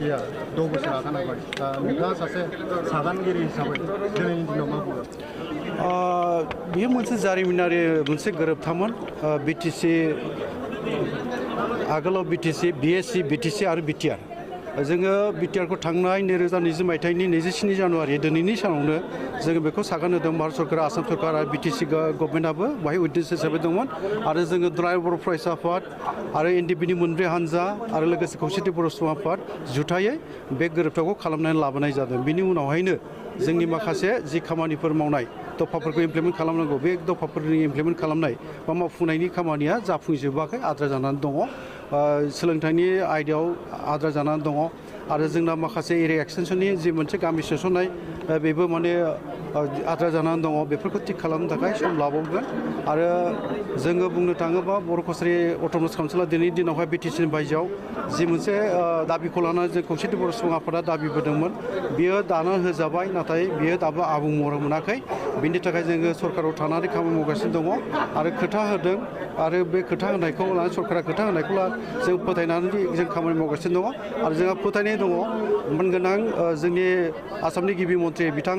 पार्टिया 6 बोसोर आगान होबाय नोंथाङा सासे सागानगिरि हिसाबै दिनैनि दिनाव मा बुंगोन? बेयो मोनसे जारिमिनारि मोनसे गोरोबथामोन बिटिसि आगोलाव बिटिसि बिएससि बिटिसि आरो बिटिआर जोङो बिटिआरखौ थांनाय 2020 मायथाइनि 27 जानुवारि दिनैनि सानावनो जोङो बेखौ सागान होदों भारत सरकार आसाम सरकार आरो बिटिसि गभर्नमेन्टआबो बाहाय उइटनेस हिसाबै दंमोन आरो जोङो दुलाराय बर' फरायसा आफाद आरो एनडिपिनि मोनब्रै हानजा आरो लोगोसे खौसेथि बर' सुबुं आफाद जुथायै बे गोरोबथाखौ खालामनानै लाबोनाय जादों। बिनि उनावहायनो जोंनि माखासे जि खामानिफोर मावनाय दफाफोरखौ इमप्लिमेन्ट खालामनांगौ बे दफाफोरनि इमप्लिमेन्ट खालामनाय बा मावफुंनायनि खामानिया जाफुंजोबाखै आद्रा जानानै दङ। सोलोंथाइनि आयदायाव आद्रा जानानै दङ आरो जोंना माखासे एरिया एक्सटेनसननि जि मोनसे गामि सोसननाय बेबो माने आद्रा जानानै दङ। बेफोरखौ थिग खालामनो थाखाय सम लाबावगोन आरो जोङो बुंनो थाङोबा बर' कसारि अट'नमास काउन्सिला दिनैनि दिनावहाय बिटिसिनि बायजोआव जि मोनसे दाबिखौ लानानै जों खौसेथि बर' सुबुं आफादा दाबिबोदोंमोन बियो दानो होजाबाय नाथाय बियो दाबो आबुं महर मोनाखै। बिनि थाखाय जोङो सरकाराव थानानै खामानि मावगासिनो दङ आरो खोथा होदों आरो बे खोथा होनायखौ लानानै सरकारा खोथा होनायखौ जों फोथायनानै जों खामानि मावगासिनो दङ आरो जोंहा फोथायनाय दङ मोनगोनां जोंनि आसामनि गिबि मन्थ्रि बिथां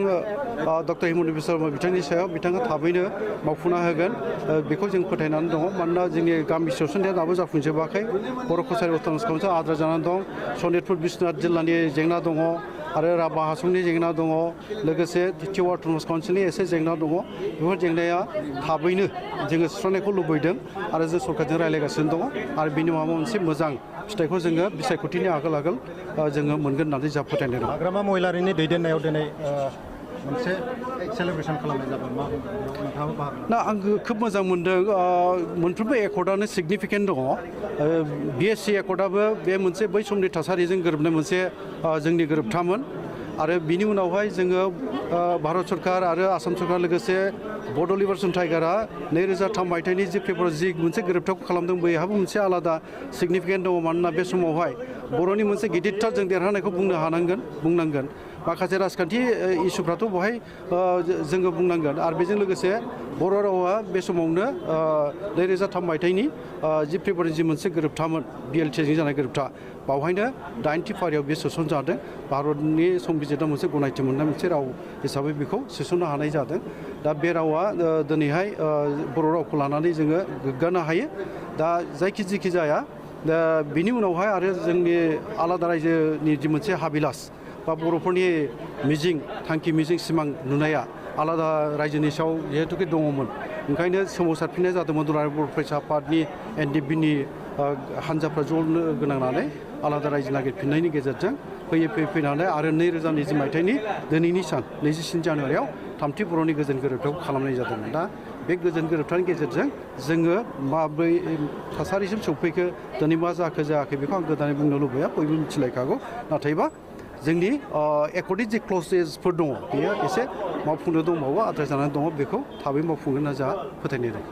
डक्टर हिमन्त बिश्व शर्मा बिथांनि सायाव बिथाङा थाबैनो मावफुंना होगोन बेखौ जों फोथायनानै दङ। मानोना जोंनि गामि सोसननाया दाबो जाफुंजोबाखै। बर' कसारि अट'नमास काउन्सिला आद्रा जानानै दं। सनितपुर बिश्वनाथ जिल्लानि जेंना दङ आरो राभा हासंनि जेंना दङ लोगोसे टिटिअ अट'नमास काउन्सिलनि एसे जेंना दङ। बेफोर जेंनाया थाबैनो जोङो सुस्रांनायखौ लुबैदों आरो जों सरकारजों रायज्लायगासिनो दङ आरो बिनि माबा मोनसे मोजां फिथाइखौ जोङो बिसायख'थिनि आगोल जोङो मोनगोन होननानै जों फोथायनाय दं। हाग्रामा महिलारिनि दैदेननायाव दिनै मोनसे सेलेब्रेसन खालामनाय जाबाय मा नोंथाङाबो बाहागो ना आं खोब मोजां मोनदों। मोनफ्रोमबो एकर्डआनो सिगनिफिकेन्ट दङ। बिएससि एकर्डआबो बे मोनसे बै समनि थासारिजों गोरोबनाय मोनसे जोंनि गोरोबथामोन आरो बिनि उनावहाय जोङो भारत सरकार आरो आसाम सरकार लोगोसे बड' लिबारेसन टाइगारा 2003 मायथाइनि जि फेब्रुवारि जि मोनसे गोरोबथाखौ खालामदों बैहाबो मोनसे आलादा सिगनिफिकेन्ट दङ। मानोना बे समावहाय बर'नि मोनसे गिदिरथार जों देरहानायखौ बुंनांगोन माखासे राजखान्थि इसुफ्राथ' बहाय जोङो बुंनांगोन आरो बेजों लोगोसे बर' रावा बे समावनो 2003 मायथाइनि जि फेब्रुवारि जि मोनसे गोरोबथामोन बिएलटिजों जानाय गोरोबथा बावहायनो 80थि फारियाव बे सोसन जादों। भारतनि संबिजितआव मोनसे गनायथि मोननाय मोनसे राव हिसाबै बेखौ सोसननो हानाय जादों। दा बे रावा दिनैहाय बर' रावखौ लानानै जोङो गोग्गानो हायो। दा जेखि जाया दा बिनि उनावहाय आरो जोंनि आलादा रायजोनि जि मोनसे हाबिलास बा बर'फोरनि मिजिं थांखि मिजिं सिमां नुनाया आलादा रायजोनि सायाव जिहेतुके दङमोन ओंखायनो सोमावसारफिननाय जादोंमोन। दुलाराय बर' फरायसा आफादनि एनडिपिनि हानजाफ्रा ज' लोगो नांनानै आलादा रायजो नागिरफिननायनि गेजेरजों फैनानै आरो 2020 मायथाइनि दिनैनि सान 27 जानुवारियाव थामथि बर'नि गोजोन गोरोबथाखौ खालामनाय जादोंमोन। दा बे गोजोन गोरोबथानि गेजेरजों जोङो माब्रै थासारिसिम सौफैखो दिनै मा जायाखै बेखौ आं गोदानै बुंनो लुबैया बयबो मिथिलायखागौ। नाथायबा जोंनि एकर्डनि जि क्लजेसफोर दङ बेयो एसे मावफुंनो दंबावो आद्रा जानानै दङ बेखौ थाबै मावफुंगोन होनना जोंहा फोथायनाय दं।